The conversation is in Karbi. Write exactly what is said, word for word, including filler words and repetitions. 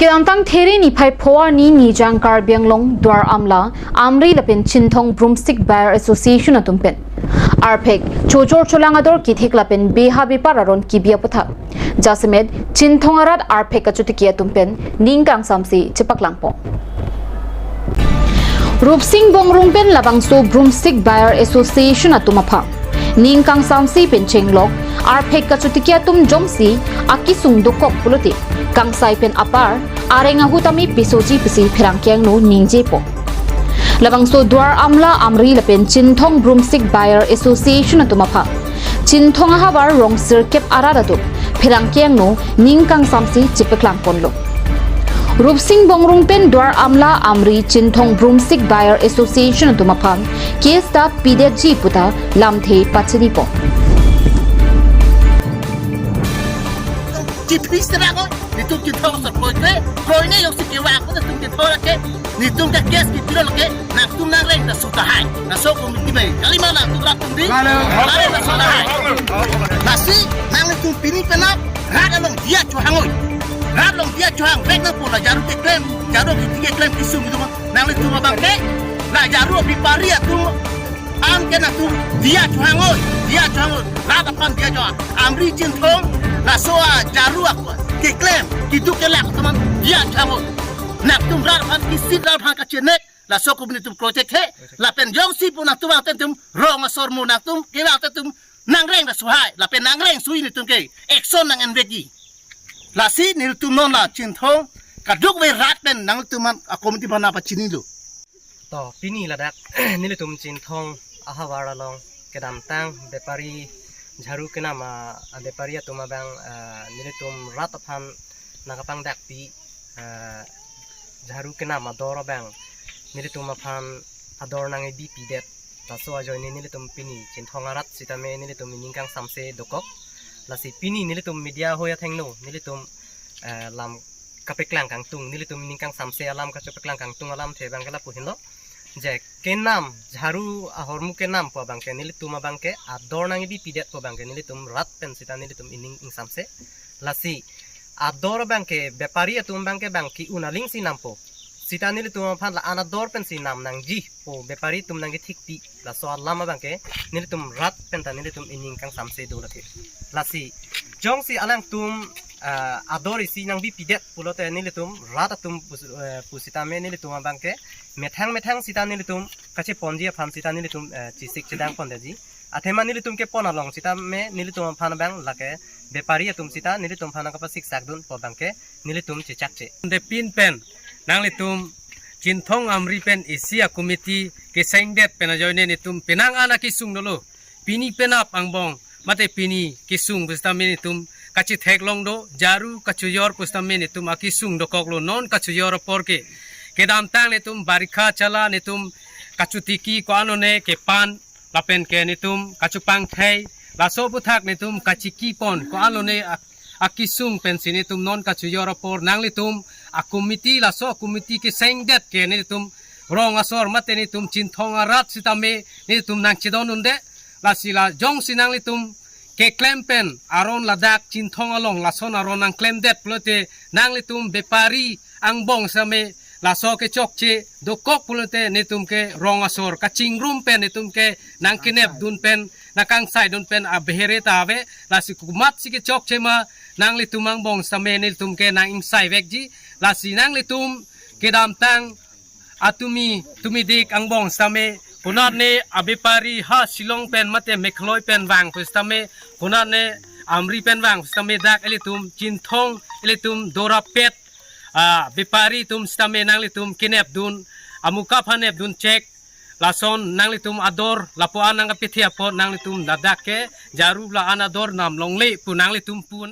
Kedamtang There niphai pho arni Nijang Karbi Anglong Duar Amla, Amri lapen Chinthong Broomstick Buyer Association atum pen arphek chojor cholang ador kethek lapen beha bepar aron kebi aputhak jasemet Chinthong arat arphek kachotiki atum pen ning kangsamse chepaklangpon. Rupsing Bongrung pen labangso Broomstick Buyer Association atum aphan ning kangsamse pen chenglok arphek kachotiki atum jongsi akesung dokok pulote kangsai pen apar areng ahu tame pesoji pusi pherangke angno ningjepo. Labangso Duar Amla, Amri lapen Chinthong Broomstick Buyer Association atum aphan Chinthong ahavar rong sirkep arat atum pherangke angno ning kangsamse chepaklangponlo. Rupsing Bongrung pen Duar Amla, Amri, Chinthong Broomstick Buyer Association atum aphan case ta pidetji puta lamthe pachinipo. Chiphi sera ko, nitum Chinthong asor kroikre, kroine jongsi kevang ko nitum Chinthong lake, nitum ke case kipilo lake, nangtum nangreng ta sutahai. Laso committee bai, kalima nangtum rat atum di, Halo. Nangreng ta sutahai. Lasi, nanglitum pini penap, rat along diya chohangoi. Rat along diya chohang, vek nangpo la jaru keklem, jaru kiti keklem kesung itum, nanglitum abang ke, la jaru bepari atum, an ke nangtum diya chohangoi, diya chohangoi, rat aphan diya chohang. Amri Chinthong, laso ajaru ako, keklem, keduk kelak atum diya chohangoi. Nangtum rat aphan kisit, rat aphan kachenek, laso atum nitum kroikre, lapen jongsi pu nangtum angten tum rong asor mo nangtum, kevang angten tum nangreng ta suhai, lapen nangreng sui nitum ke action nang-envekji. Lasi nelitum non la Chinthong kadokave rat pen nangtum aphan a committee aphan nangpachinilo. To, pini ladak nelitum Chinthong ahavar along kedamtang bepari jaru kenam a, a bepari atum abang, ah, nelitum rat aphan nangkapangdakpi, ah, jaru kenam ador abang nelitum aphan ador nangkebipidet. Laso ajoine nelitum pini Chinthong arat sitame nelitum ining kangsamse dokok. Lasi pini nelitum media ahoi athengno nelitum, eh, lam kapeklang kangtung, nelitum ining kangsamse alam kachepeklang kangtung alamthe abang ke lapu henlo. Je kenam, jaru ahormu kenam pu abang ke nelitum abang ke ador nangkebipidet pu abang ke nelitum rat pen sita nelitum ining ingsamse. Lasi ador abang ke bepari atum abang ke bang ke un aling si nampo. Sita nelitum aphan la-an ador pensi nam nangji pu bepari atum nangkethikpi, laso alam abang ke nelitum rat pen ta nelitum ining kangsamse do lake. Lasi jongsi alangtum, ah, ador isi nangbipidet pulote nelitum rat atum pus-, eh, pusitame nelitum abang ke methang methang sita nelitum kacheponji aphan sita nelitum, eh, chesik chedang pondetji. Athema nelitum kepon along sitame nelitum aphan abang lake bepari atum sita nelitum aphan kapasiksak dun pu abang ke nelitum chechakche. Depin pen nanglitum Chinthong Amri pen isi a committee kesengdet pen ajoine netum penang an akesung dolo. Pini penap angbong mate pini kesung pusitame netum kachetheklong do, jaru kachojor pusitame netum akesung dokoklo, non kachojor apor ke. Kedamtang netum barikha chala netum kachotiki ko-an lone kepan lapen ke netum kachopangthai, laso aputhak netum kachekipon ko-an lone ak-, akesung pensi netum non kachojor apor nanglitum a committee, laso a committee kesengdet ke netum rong asor mate netum Chinthong arat sitame netum nangchedon unde. Lasi la jongsi nanglitum keklem pen aron ladak Chinthong along lason aron nangklemdet pulote nanglitum bepari angbong sitame laso kechokche dokok pulote netum ke rong asor kachingrum pen netum ke nangkenep dun pen nangkangsai dun pen abehere ta ave. Lasi komatsi kechokche ma nanglitum angbong sitame netum ke nang-ingsaivekji. Lasi nanglitum kedamtang atumi tumidik angbong sitame konatne abepari ha Shillong pen mate Meghalaya pen vang pusitame konatne Amri pen vang pusitame dak ilitum Chinthong ilitum dorapet, ah, bepari atum sitame nanglitum kenep dun, amuka aphan nep dun chek, lason nanglitum ador lapu-an nangkapethe apot nanglitum ladak ke jaru la-an ador nam longle pu nanglitum pu.